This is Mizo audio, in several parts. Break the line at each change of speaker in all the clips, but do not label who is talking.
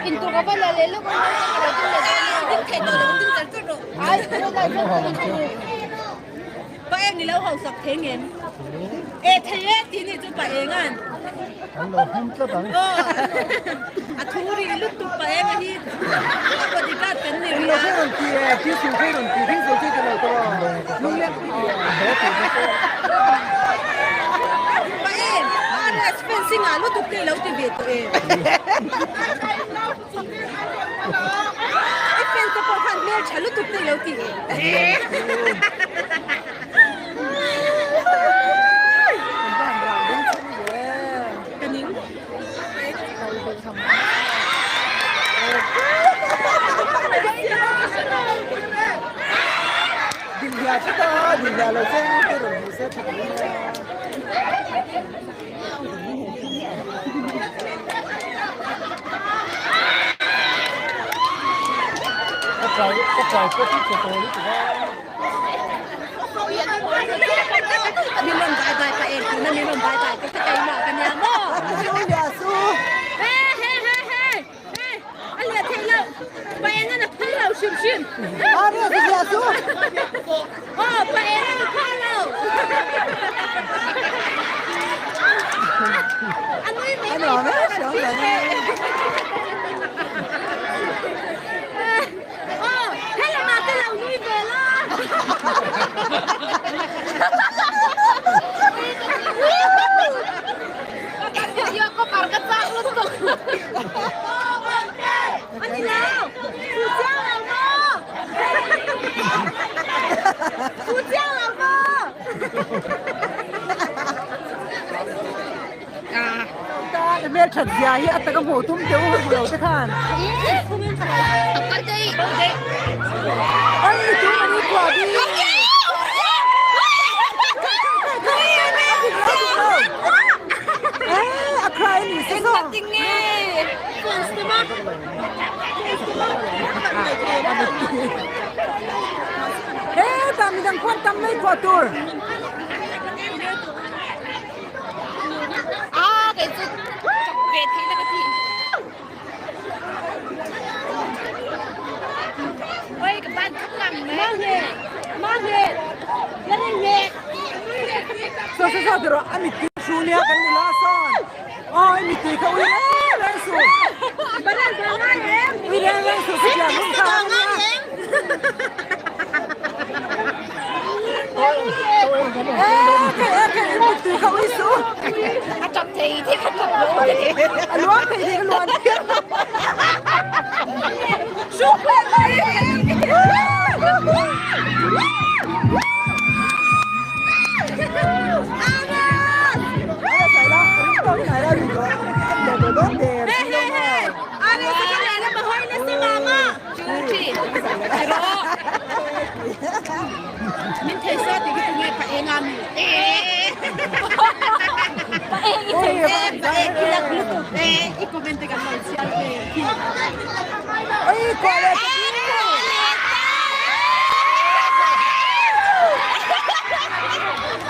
Intur ka va la leh lawk ang ka lo ding leh dawn a. Ding thei tawh lo ding char char rawh. Ai tunah chuan ka ding thei.
Pa eng i lo hausak thei ngem? E thei e tih nih chu pa eng an.
An lo hum tlat ang.
Aw a thu ri lutuk pa eng a hi. A bodyguard kan ni rih a.
Lo khaw rawn ti e, thil sul khaw rawn ti, thil sul chu ti lo tawh a. Lungleng pui ti e.
Pa eng, RS fencing ah lutuk te i lo ti ve tawh e. I fans te pawh khan hmel tha lutuk te i lo ti e. Ka ning.
Dinhia chu ta, dinhia lo chen te rawn hmu se tha tur ania.
Ka trai ka trai pawh hi ka tawl lutuk a.
Min rawn bye bye pa em tuna min rawn bye bye ka keimah ka nia maw. He he he he he a liah theih loh pa eng an a phal lo hrim hrim. Aw pa eng an a phal lo. A nui mai mai Aw helamah ka lo nui ve la. A ni lo Thu chiang lo maw Thu chiang lo maw
Ta hmel that zia hi a taka hmuh tum teh u hmu lo te khan. Ai tu mani kuah bi. Eh a cry ni se so. Eh ta midang khuan tam mai kuah tur.
A kei chu chak ve thei la ka ti. Oi ka ban khap ngang mai.
Mang nge mang nge la ring nge.
So so so tiro a mittui hru nia kan nula sawn. Aw i mittui kha ui reng reng suh.
Banan ba ngai em.
Ui reng reng suh chutiang hun kha a nia.
A chak thei thei kha chak lo
A luang thei thei ka luan
Min thei sa ti khi tunge pa eng a mi.
Pa eng i thei
E pa eng i lak lutuk e i comment te kan lo chhiar ve khi.
Oi kuah leh ta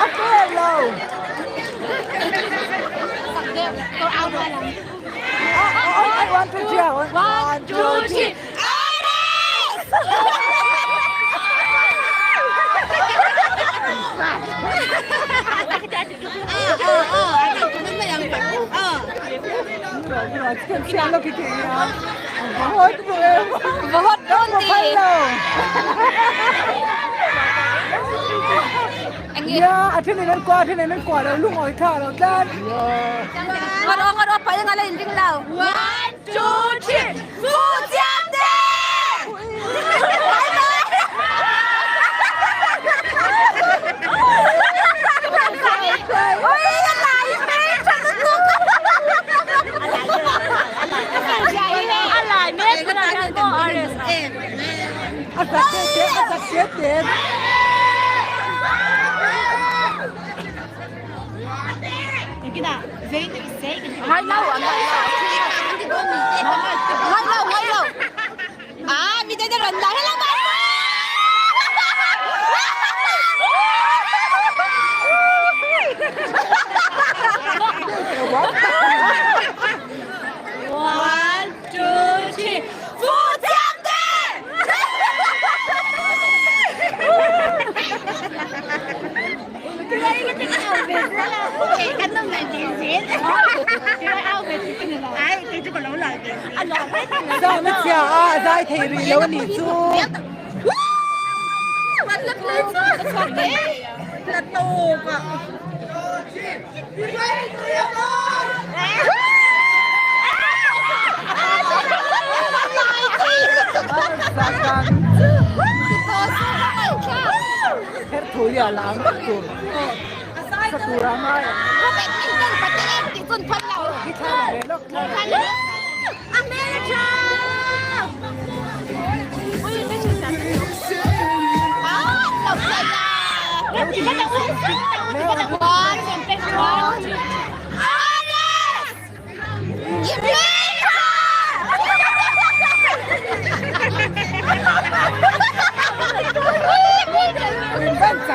A fair lo. One, two, three.
One, two, three. Bahot dawn ti.
Ya, a then in an kwa, a then in an kwa lo lungawi tha lo tlat.
Ngat aw ngat aw pai nga la in ring lo.
One, two, three. Fu Chiang Te!
A zak te te, a zak te te.
Ngai lo, ngai lo. Ngai lo, ngai lo. Ah, mi te te ran la. Hello, bye.
One, two,
Zam a chhia a, a zai thei rih lo a nih chu. Her thu hi a lang vak tur. Sa tur a ngai ang. Hi thla la ve lawk thla la ve. Min van chak.